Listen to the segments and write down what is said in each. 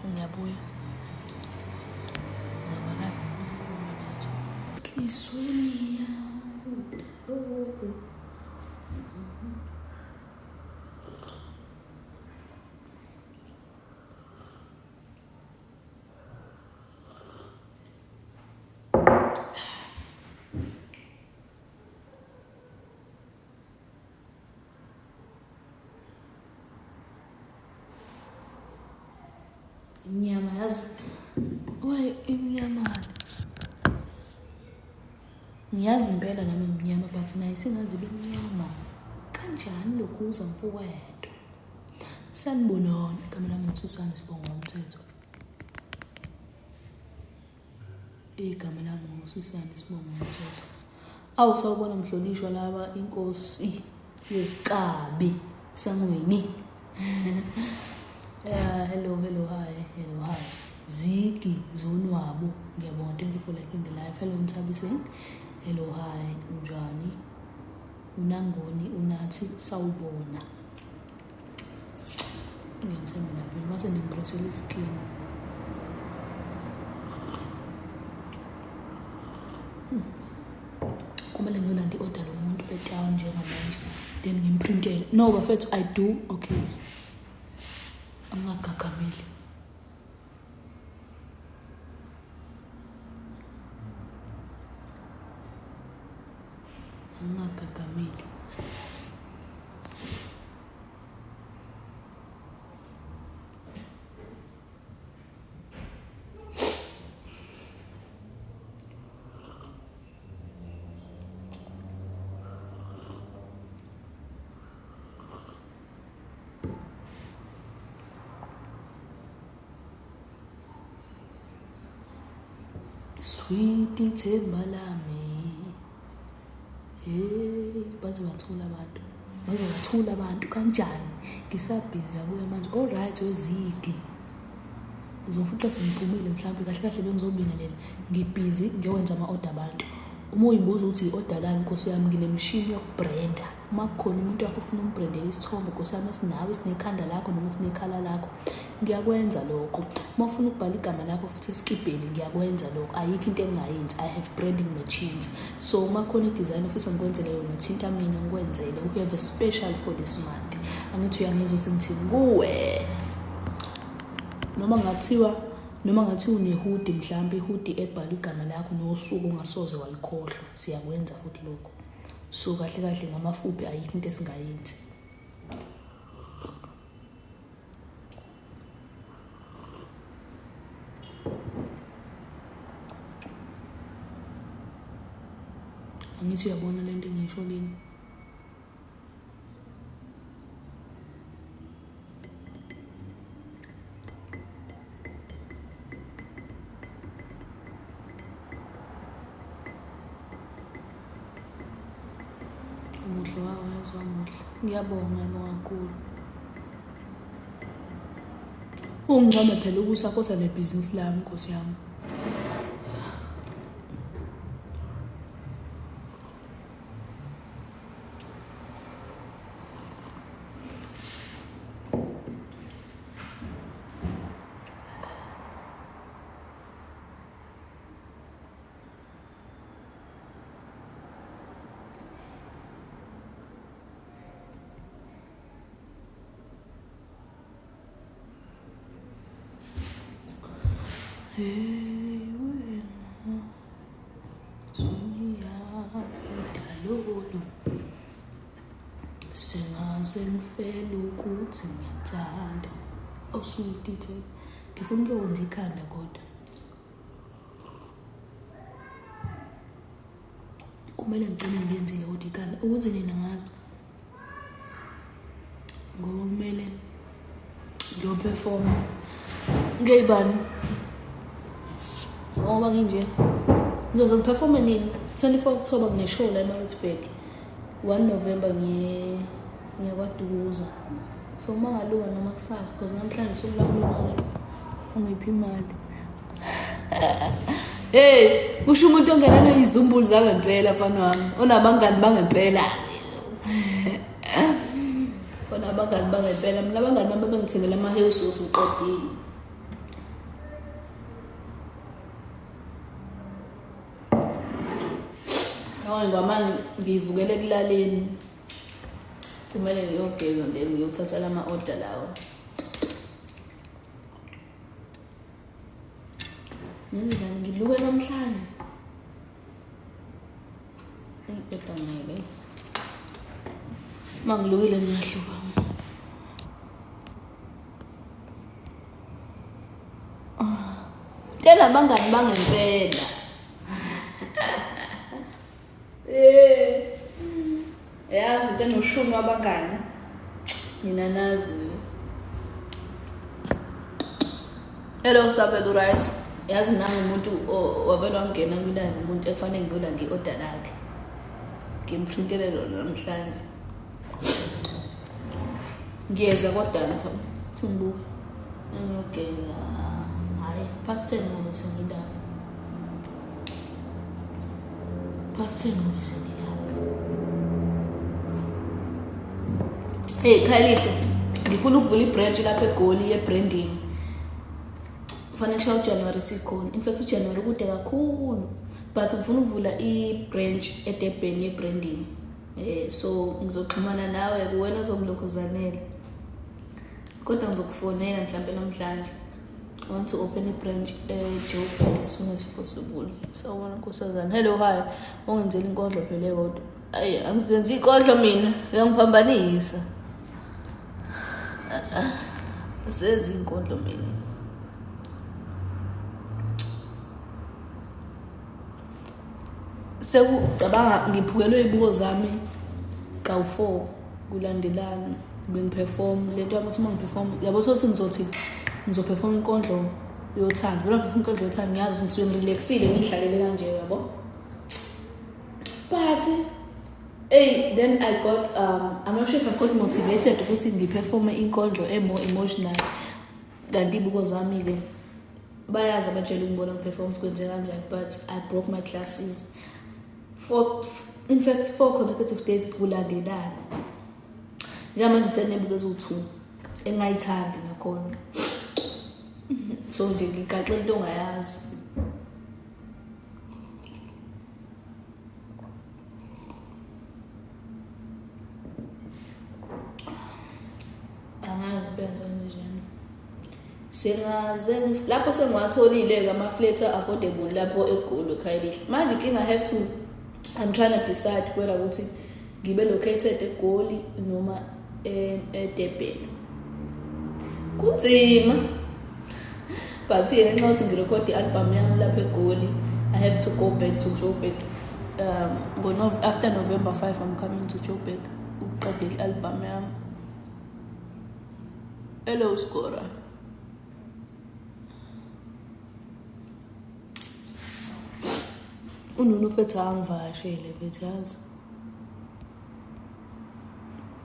Ngiyabuya. Enhliziyweni yami. Imnyama yazi. Why imnyama? Ngiyazi impela nami imnyama but naye singaze ibe mnyama. Kanjani lokhu uza mfowethu? Sanibonani, igama lami nguSusane Sibonga Mthetho. Igama lami nguSusane Sibonga Mthetho. Awu sawubona mhlonishwa laba inkosi yezikabi sangweni. Hello, hello, hi, hello, hi. Zigi zonwabo. Ngiyabonga, thank you for liking the live. Hello Nthabiseng. Hello, hi, unjani? Unangoni unathi sawubona. Ngiyathemba naphela mase ningipressela iskin. Kumele ngiyolanda i-order lomuntu etown njengamanje then ngimprintele. No bafethu, I do okay. Angagagameli. Angagagameli. Sweet ithemba lami. Hey, baze bathula abantu. Baze bathula abantu kanjani? Ngisabhizi yabuya manje. All right wezigi. Uzofica sengiphumile mhlawumbe kahle kahle bengizobingelela. Ngibhizi ngiyokwenza ama-order abantu. Uma uyibuza ukuthi i-order lani Nkosi yami, nginemishini yokubrenda. Uma kukhona umuntu wakho ufuna umbrendele isithombe Nkosi yami esinawe esinekhanda lakho noma esinekhala lakho, ngiyakwenza lokho. Uma ufuna ukubhala igama lakho futhi esikibheni, ngiyakwenza lokho. Ayikho into engingayenzi. I have branding machines. So uma kukhona i-design ofisa ngikwenzele yona, thinta mina ngikwenzele. We have a special for this month. Angithi uyangizwa ukuthi ngithini kuwe. Noma ngathiwa une-hoodie mhlawumbe i-hoodie ebhalwe igama lakho nosuku ongasoze walikhohlwa, siyakwenza futhi lokho. So kahle kahle ngamafuphi ayikho into esingayenzi. Angithi uyabona lento engisho kini. Umuhle wawo yaziwa muhle. Ngiyabonga, ngiyabonga kakhulu. Ungincome phela ukusapotha le bhizinisi lami Nkosi yami. Hey wena soniyaphi sengaze ngifele ukuthi ngiyathanda. Awusweet, ngifuna ukuyokwenza ikhanda kodwa. Kumele ngigcine ngiyenzile kodwa ikhanda ukuthi nina ngazi ngoba kumele ngiyophefoma ngeyibani ngoba nginje ngizoze ngiphefome nini. 24 October ngine-show la eMaritzburg, 1 November ngiyaKwaDukuza. So uma ngalunga noma kusasa, because namhlanje usuku lami lomali, ungiphi imali. Hey, kusho umuntu ongena neyizumbulu zangempela, mfana wami, onabangani bangempela, onabangani bangempela. Mina abangani bami bengithengela ama-house, uqedile. Yabona, ngamane ngivukele ekulaleni, kumele ngiyogeza then ngiyothatha lama-order lawa. Ngenzenjani? Ngiluke namhlanje? Eyi, kodwa ngeke, uma ngilukile ngiyahluka. Tshela abangani bangempela. Yazi into enoshumi wabangani, nina nazi mina. Hello Sabelo, right? Yazi nami umuntu wabelwa wangena kwi-live, umuntu ekufanele ngiyolanda i-order lakhe, ngimprintele lona namhlanje. Ngiyeza kodwa ngithi ngibuke ngiyogeza. Hhayi, past 10 ngobe sengilapha, past 10 ngobe sengilapha. Hey Khayelihle, ngifuna ukuvula i-branch lapha eGoli ye-branding. Kufanele kushaye uJanuary sikhona. In fact uJanuary kude kakhulu, but ngifuna ukuvula i-branch eDurban ye-branding. So ngizoxhumana nawe, kuwena ozokulokhuzanela, kodwa ngizokufonela mhlampe namhlanje. I want to open a branch eJoburg as soon as possible. Sawubona nkosazana. Hello, hi. Ungenzela inkondlo phela eyodwa. Ayi, angizenzi inkondlo mina, uyangiphambanisa. Asenzi inkondlo mina. Sekucabanga ngiphukelwe izibuko zami kawu-4 kulandelana bengiperform lento yami, ukuthi uma ngiperform, yabo, sothi ngizothi ngizoperform inkondlo yothando. Vele ngiperform inkondlo yothando, ngiyazi ngisuke ngirelaxile, ngihlalele kanje, yabo, but hey, then I got I'm not sure if I got motivated ukuthi ngiperforme inkondlo e-more emotional, kanti ibuko zami-ke bayazi abatshela ukungibona ngiperform ukuthi kwenze kanjani, but I broke my glasses four, in fact four consecutive days kulandelana. Njengamanje ngisenebuko eziwu-two engingayithandi nakhona, so nje ngigaxe into ongayazi. Angazi ngempela ngizokwenzenjani. Singaze lapho sengiwatholile-ke ama-flat affordable lapho eGoli, eKhayelihle. Manje inkinga, I have to I'm trying to decide whether ukuthi ngibe located eGoli noma eDurban. Kunzima, but ngenxa yokuthi ngirekhode i-album yami lapha eGoli, I have to go back to Joburg after November 5. I'm coming to Joburg ukuqedela i-album yami. Hello Skora. Ununu mfethu angivakashele mfethu, yazi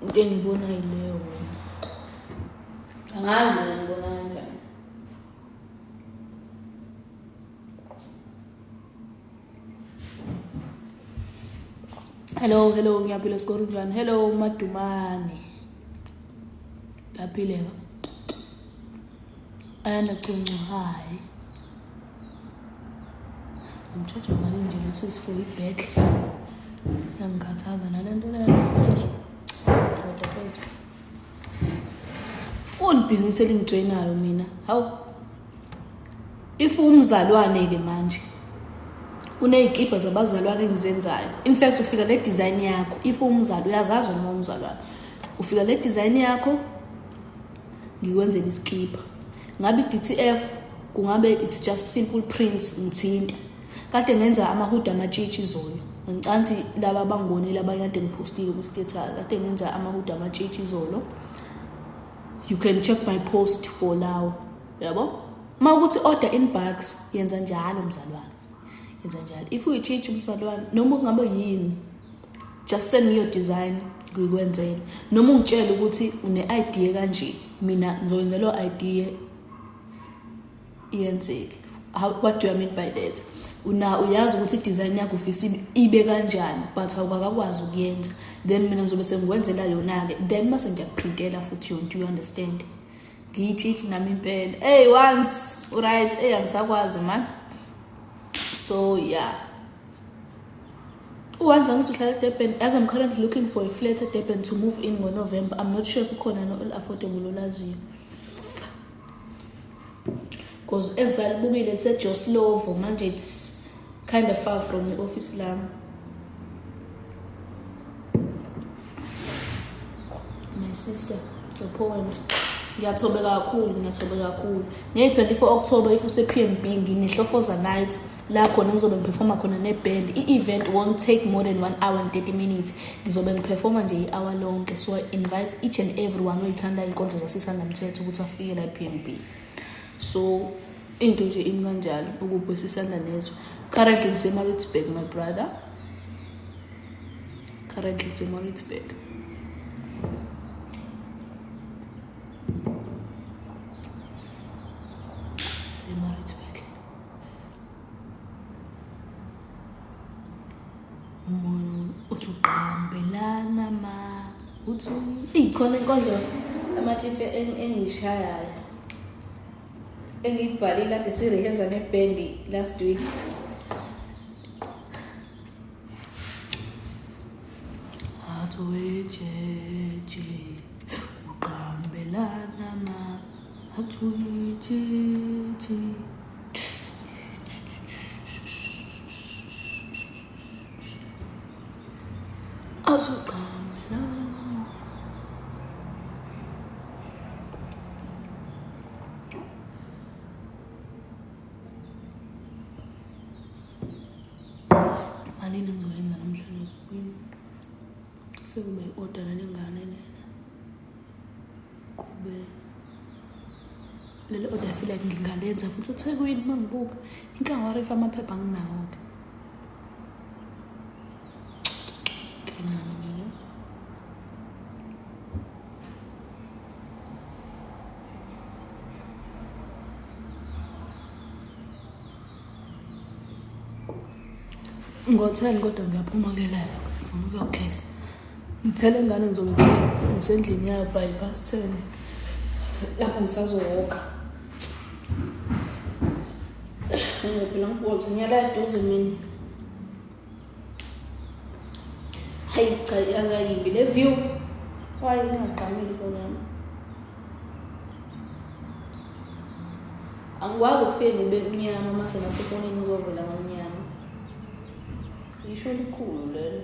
into engibona yileyo mina, angazi mina ngibona kanjani. Hello, hello, ngiyaphila Skoro, unjani? Hello Madumane, ngiyaphileka. Ayanda Cuncu, hi. Ngimthatha mali nje usisi for i-back, yangikhathaza nale nto leyo. Kodwa mfethu, full business elingijoyinayo mina. Hawu, if umzalwane-ke manje uney'kibha zabazalwane engizenzayo, in fact ufika le design yakho, if umzali uyazazi noma umzalwane, ufika le design yakho, ngikwenzela isikibha, ngabe i-DTF, kungabe it's just simple prints. Ngithinta kade ngenza amahoodie, amatshitshi izolo. Ngicansi laba abangibonile abanye kade ngiphostile ku-status, kade ngenza amahudu amatshitshi izolo. You can check my post for lawo, yabo. Uma ukuthi order in bulks, yenza njalo mzalwane, yenza njalo. If uyitshitshi mzalwane, noma kungabe yini, just send me your design ngikwenzele, noma ungitshele ukuthi une-idea kanje, mina ngizoyenza leyo idea iyenzeke. What do I mean by that? Una uyazi ukuthi i-design yakho ufisa ibe kanjani, but awukakwazi ukuyenza, then mina ngizobe sengikwenzela yona-ke, then mase ngiyakuprintela futhi yona. Do you understand? Ngiyitshitshi nami impela. Hey, once right, hey, angisakwazi man. So yeah, uwanza ngithi uhlala eDurban. As I'm currently looking for a flat eDurban to move in ngo-November, I'm not sure if ukhona no-affordable olaziyo, because engisalibukile liseJoslovo manje, it's kind of far from i-office lami. My sister, your poems, ngiyathobeka kakhulu, ngiyathobeka kakhulu. Ngeyi-24 October, if use-PMB, nginehlofoza night la khona ngizobe ngiphefoma khona neband. I-event won't take more than 1 hour and 30 minutes. Ngizobe ngiphefoma nje i-hour lonke, so I invite each and everyone oyithanda iy'nkondlo zaSisanda ukuthi afike la e-PMB. So into nje imi kanjalo. Ukuphi Sisanda Nezwe? Currently ngise-Maritzburg, my brother, currently ngise-Maritzburg. Se-Maritzburg. Uthi uqambelana ma uthi ikhona inkondlo amatshitshi engishayayo engiyibhalile kade sireheza nebhendi last week. Athi wejeje uqambelana ma athi wejeje azuqambelana. Malini ngizoyenza namhlanje osukwini? Kufike kube i-order lengane lena, kube leli order. I feel like ngingalenza futhi eThekwini. Uma ngibuka inkinga, warifa amaphepha anginawo-ke, nkinga le. Ngo-10 kodwa ngiyaphuma kule live, ngifuna ukuyogeza. Ngithele ingane, ngizobe ngisendlini yayo by past 10, lapho ngisazowokha. Ngizophela ngibonze ngiyala eduze mina. Hayi cha, yaze yayimbi le view. Hayi, ingagqamile ifoni yami. Angikwazi ukufike ngibe mnyama mase nasefonini ngizovela ngamnyama. Ngisho likhulu lelo.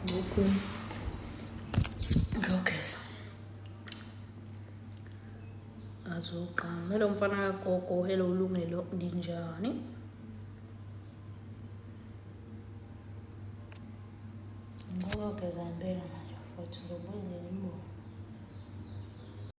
Ngokweni ngiyogeza. Azoqala. Hello mfana kagogo, hello Lungelo, ninjani? Ngizogeza impela manje futhi ngizobuya.